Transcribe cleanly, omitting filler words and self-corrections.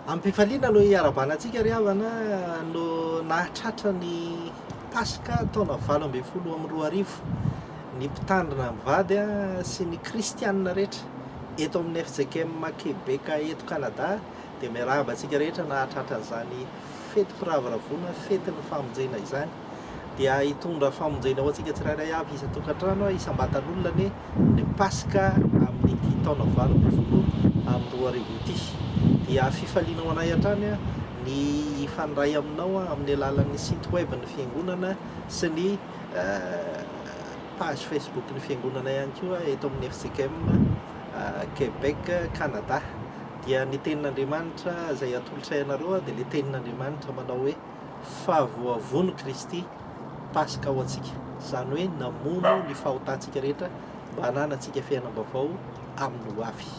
Am-pifaliana no iarahabana antsika ry havana no nahatratra ny Paska taona 2018 ny mpitandrina mivady sy ny kristianina rehetra eto amin'ny fjkm Québec eto Canada dia miarahaba antsika rehetra nahatratra an'izany fetim-piravoravoana, fetin'ny famonjena izany. Dia hitondra famonjena ho antsika tsirairay avy isan-tokantrano, isam-batan'olona anie ny Paska amin'ity taona 2018 ity. Dia fifaliana ho anay hatrany ny hifandray aminao amin'ny alalan'ny site web ny fiangonana sy ny page Facebook ny fiangonana ihany koa eto amin'ny fjkm Québec, Canada. Dia ny tenin'Andriamanitra izay atolotray anareo dia ilay tenin'Andriamanitra manao hoe fa voavono Kristy Paska ho antsika, izany hoe namono ny fahotantsika rehetra mba hananantsika fiainam-baovao amin'ny ho avy.